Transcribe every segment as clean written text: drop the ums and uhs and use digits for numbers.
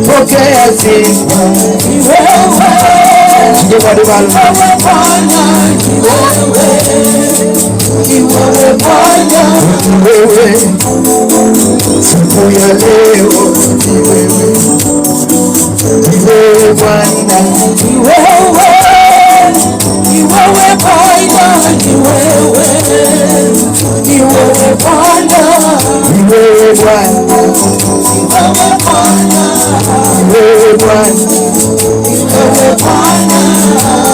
Pokea sifa. Wewe siku ya leo ni wewe, ni wewe Bwana, ni wewe, ni wewe Bwana, ni wewe, ni wewe Bwana, ni wewe Bwana, ni wewe Bwana,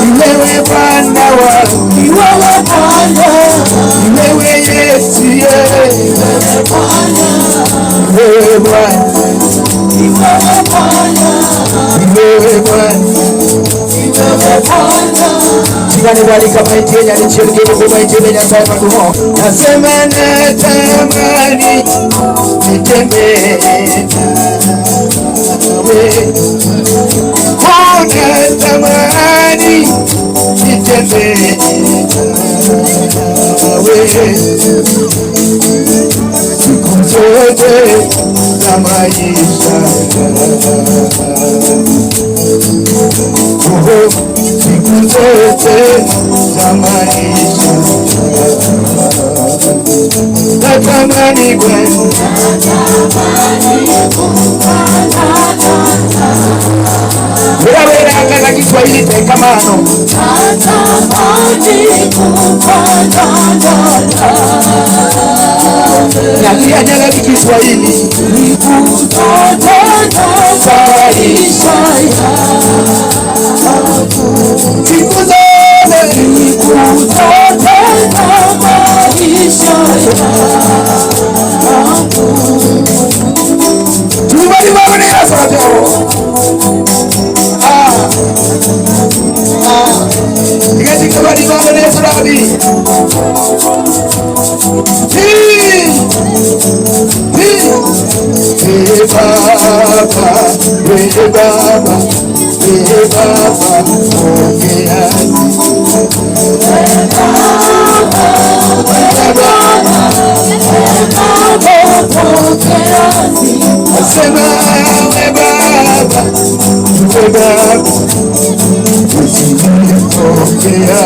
ni wewe Bwana wangu, ni wewe Bwana, ni wewe Yesu, ni wewe Bwana, ni wewe Bwana, ni wewe Bwana. Ni wewe Bwana. Chigane bali kama itienya lichirgeni kuma itienya nyasaye madumo. Nasema natamani nitembee nawe. Oh, natamani nitembee nawe siku zote za maisha yangu, siku zote za maisha natamani kwenda Wera kana Kiswahili tekamano Nyatia nyaga Kiswahili siku zote Tubali baba ni Ah Ah Ikatika bali baba ni surabi Hi Hi Hey Baba, hey Baba, hey Baba, pokea Nasema we Baba, we Baba, usinipokea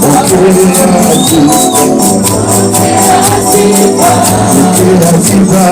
Pokea sifa, pokea sifa.